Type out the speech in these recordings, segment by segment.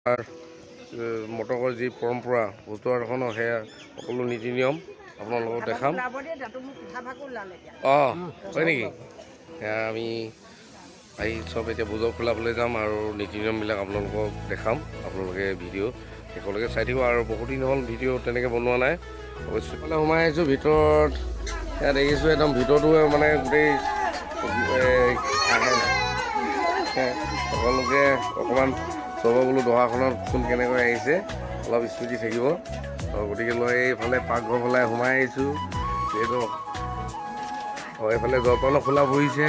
মটকৰ যি পৰম্পৰা ভোজদোৱাৰখনৰ, সেয়া সকলো নীতি নিয়ম আপোনালোকক দেখাম। অঁ, হয় নেকি? সেয়া আমি আহি চব এতিয়া ভোজৰ খোলা ফালে যাম আৰু নীতি নিয়মবিলাক আপোনালোকক দেখাম। আপোনালোকে ভিডিঅ' শেষলৈকে চাই থাকিব। আৰু বহুত দিন হ'ল ভিডিঅ' তেনেকৈ বনোৱা নাই। অৱশ্যে ফালে সোমাই আহিছোঁ ভিতৰত, সেয়া দেখিছোঁ একদম ভিতৰতো মানে গোটেই সকলোকে অকণমান চব বোলো দহাখনত কোন কেনেকৈ আহিছে অলপ স্মৃতি থাকিব। গতিকে লৈ এইফালে পাকঘৰ ফালে সোমাই আহিছোঁ। যিহেতু এইফালে জলপানৰ খোলা বহিছে।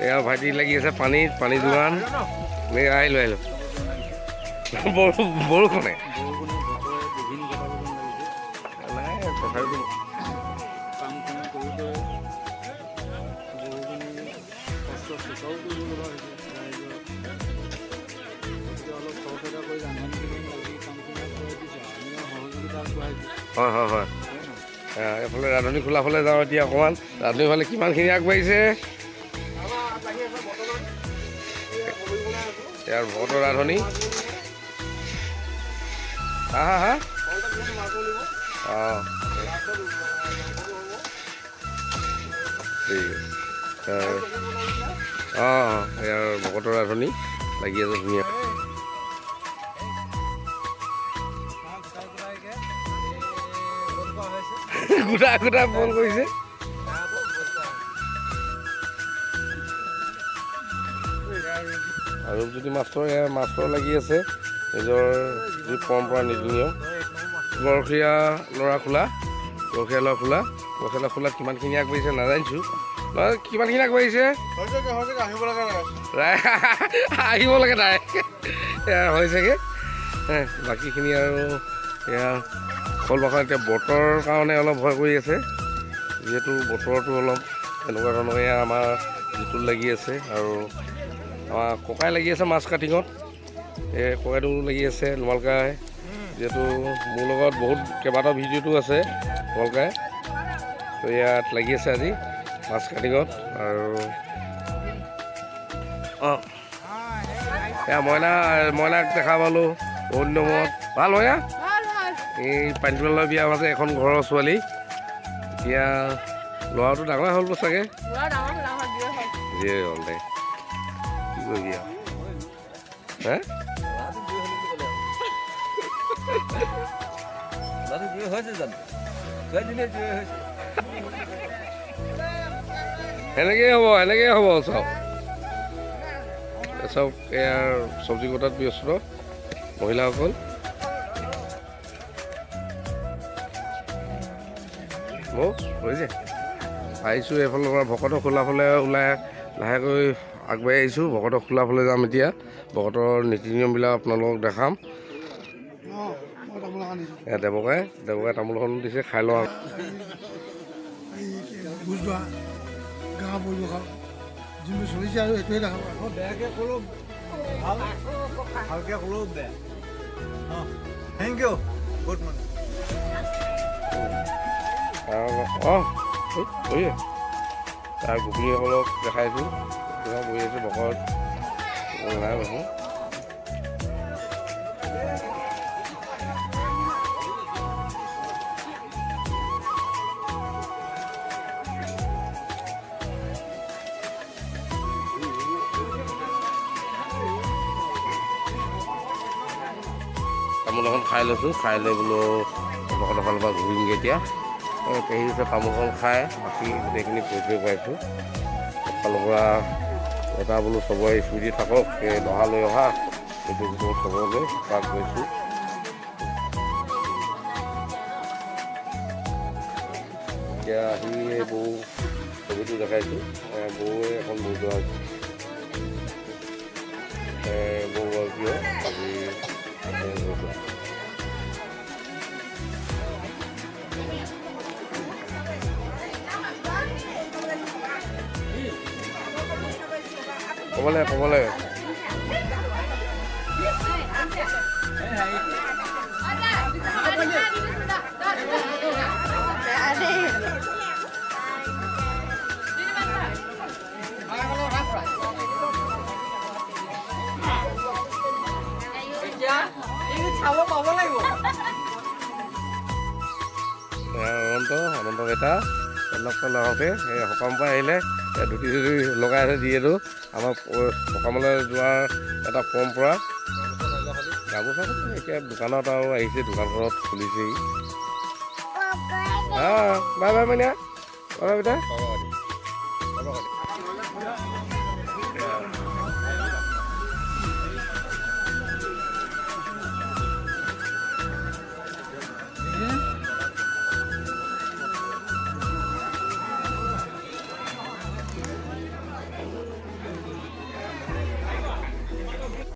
এয়া ভাইটি লাগি আছে পানীত, পানী যোগান। আহিলোঁ আহিলোঁ বৰষুণে নাই, তথাপিতো হয় হয় হয়। এইফালে ৰান্ধনি খোলা ফালে যাওঁ এতিয়া অকণমান। ৰান্ধনি ফালে কিমানখিনি আগবাঢ়িছে ইয়াৰ ভকতৰ ৰান্ধনি। হা হা হা, অঁ ঠিক আছে। অঁ, ইয়াৰ ভকতৰ ৰান্ধনি লাগি আছে ধুনীয়া। গোটা গোটা বল কৰিছে। আৰু যদি মাষ্টৰ, এয়া মাষ্টৰ লাগি আছে নিজৰ যি পৰম্পৰা নীতি নিয়ম। গৰখীয়া ল'ৰা খোলা, গৰখীয়া ল'ৰা খোলা, গৰখীয়া ল'ৰা খোলাত কিমানখিনি আগবাঢ়িছে নাজানিছোঁ। নহয়, কিমানখিনি আগবাঢ়িছে? আহিব লাগে তাই, এয়া হৈছেগৈ বাকীখিনি। আৰু এয়া কলবাখন এতিয়া বতৰৰ কাৰণে অলপ ভয় কৰি আছে, যিহেতু বতৰটো অলপ এনেকুৱা ধৰণৰ। এয়া আমাৰ যিটো লাগি আছে আৰু আমাৰ ককাই লাগি আছে মাছ কাটিঙত। এই ককাইটো লাগি আছে নোমালকাই, যিহেতু মোৰ লগত বহুত কেইবাটাও ভিডিঅ'টো আছে নোমালকাই। তো ইয়াত লাগি আছে আজি মাছ কাটিঙত। আৰু অঁ, এয়া মইনা, মইনাক দেখা পালোঁ বহুত দিনৰ মূৰত। ভাল মইনা? এই পানীতোলা বিয়া হৈছে এখন ঘৰৰ ছোৱালী। এতিয়া ল'ৰাটো ডাঙৰ হ'ল চাগে, যিয়ে হ'ল দে, কি কৰিবি আৰু। হে, সেনেকেই হ'ব, সেনেকেই হ'ব। চব চব ইয়াৰ চব্জি কটাত ব্যস্ত মহিলাসকল। হৈছে আহিছোঁ এইফালৰ পৰা ভকতৰ খোলা ফালে ওলাই লাহেকৈ আগবাঢ়ি আহিছোঁ। ভকতৰ খোলা ফালে যাম এতিয়া, ভকতৰ নীতি নিয়মবিলাক আপোনালোকক দেখাম। দেৱকাই, দেৱকাই তামোলখন দিছে, খাই লওঁ। অঁ, তাৰ গোপিনীসকলক দেখাইছোঁ, বহি আছে ভকত নাই মানুহ। তামোল এখন খাই লৈছোঁ, খাই লৈ বোলো ভকতৰ ফালৰ পৰা ঘূৰিমগৈ এতিয়া। পেহী ওচৰত তামোলখন খাই বাকী গোটেইখিনি পৰিচয় পাইছোঁ। ফালৰ পৰা এটা বোলো চবৰে স্মৃতি থাকক, সেই দহা লৈ অহা সেইটো চবলৈ পাক গৈছোঁ। এতিয়া আহি এই বৌ ছবিটো দেখাইছোঁ। বৌৱে এখন বৌ যোৱা বৌগৰাকীয় আজি ক'ব লাগে, ক'ব লাগে। অনন্ত, অনন্ত বেটা লগ পালে। সেই সকাম পৰা আহিলে, ধুতি চুতি লগাই আছে। যিহেতু আমাৰ সকামলৈ যোৱাৰ এটা পৰম্পৰা, গামোচা এতিয়া দোকানত আৰু আহিছে, দোকানখনত খুলিছেহি। বাই বাই মাইনা, বাই বাই বেটা।